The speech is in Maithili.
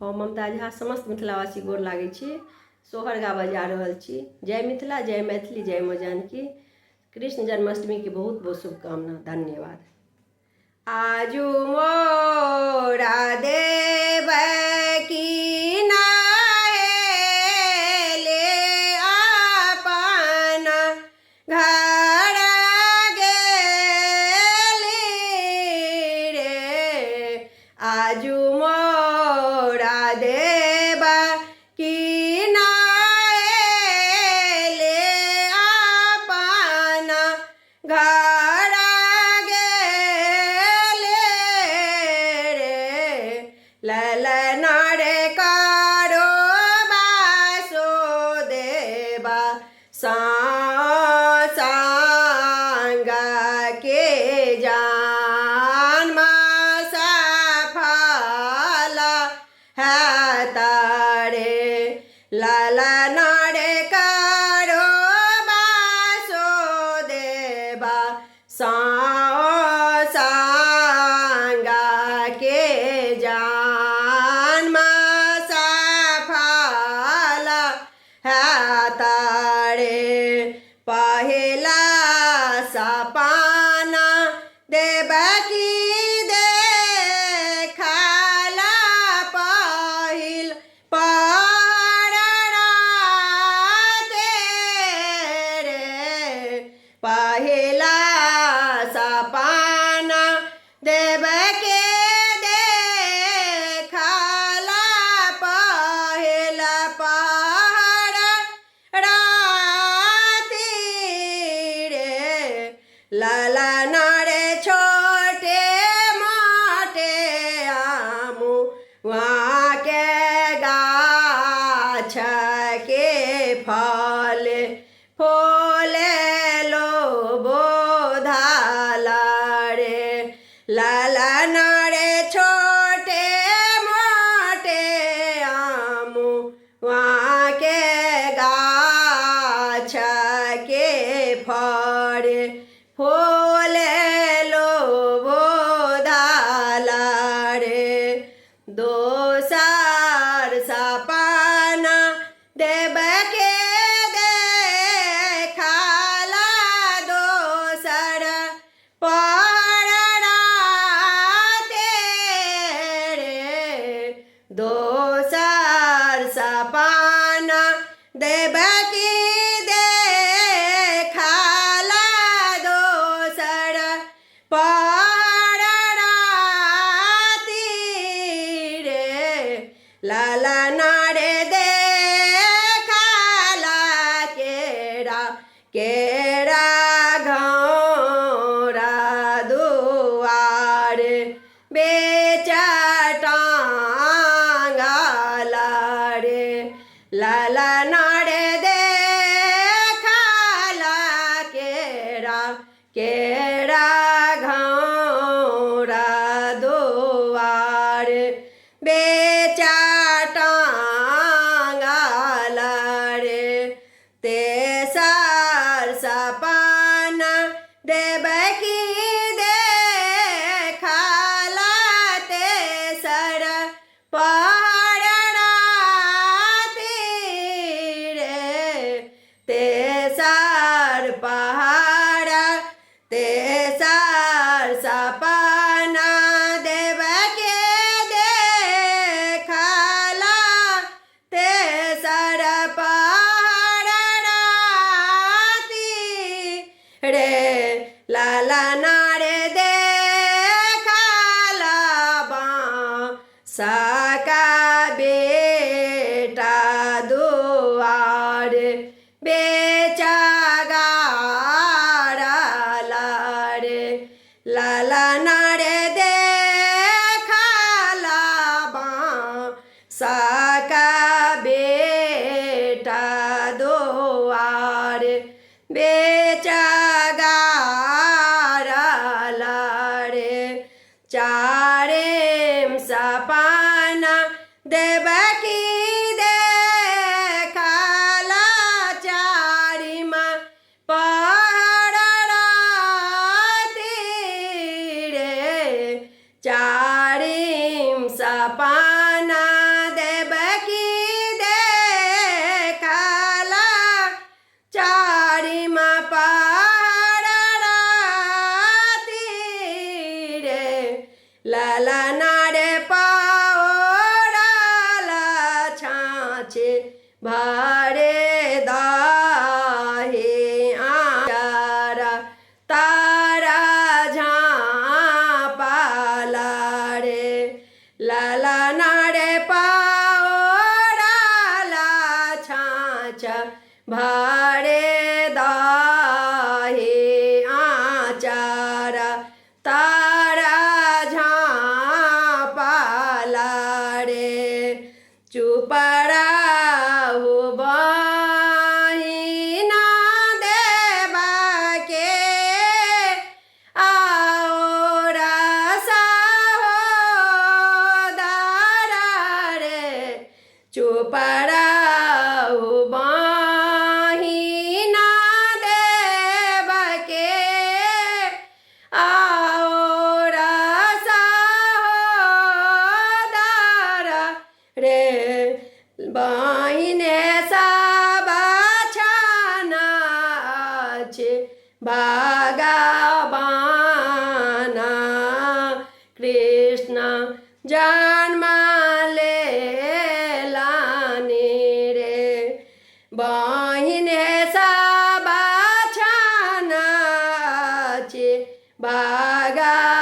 हम ममता झा समस्त मिथिलावासी गोर लागै छी। सोहर गाबऽ जा रहल छी। जय मिथिला, जय मैथिली, जय माँ जानकी। कृष्ण जन्माष्टमीके बहुत बहुत शुभकामना, धन्यवाद। आजू मोरा देव की ले अपन घर गेली रे, आजू मोरा देव की ले अपन घर गेले रे, ललना रे करो वासुदेवा संग के जान सफल है तारे, ललना रे करो वासुदेवा संग के जान सफल है तारे। पहिला सपाना देवकी देखाला पहिल पर रे, पहिला सपाना देवके देखाला पहिल पहर राति रे, ललना रे छोटे मोटे आमू के गाछ के फल फूले लो बोधाला रे, ललना रे छोटे मोटे आमू के गाछ के फर फूले लो बोधाला रे। दोसर सपना देवके देखाला दोसर पर राते रे, दोसर सपना देवकी देखाला दोसर पर राति रे, ललना रे देखाला केरा केरा घौरा दुआर बेचा टांगला रे, ललना रे देखाला केरा केरा घौरा दुआर बेचा टांगला रे। तेसर सपना देवकी देखाला तेसर पर राति रे, तेसर पहाड़ तेसर सपना देवके देखाला तेसर पहाड़ राति रे, ललना रे देखाला बाँसका बेटा दुआर बेचा गारला रे, ललना रे देखाला बाँसका बेटा दुआर बेचा गारला रे। चारिम सपना देवकी देखाला चारिम पहर राति रे, चारिम सपना भरे दही आचारा तारा झाँपाला रे। लाला नारे पाओराला छाछ भरे दही आचारा तारा झाँपाला रे। चुप रहू बहिना देबा के आओर सहोदरा रे। चुप रहू बहिना देबा के आओर सहोदरा रे। बहिने सब छाना अछि भगवाना कृष्ण जन्म लेलानि रे। बहिने सब छाना अछि भगवाना।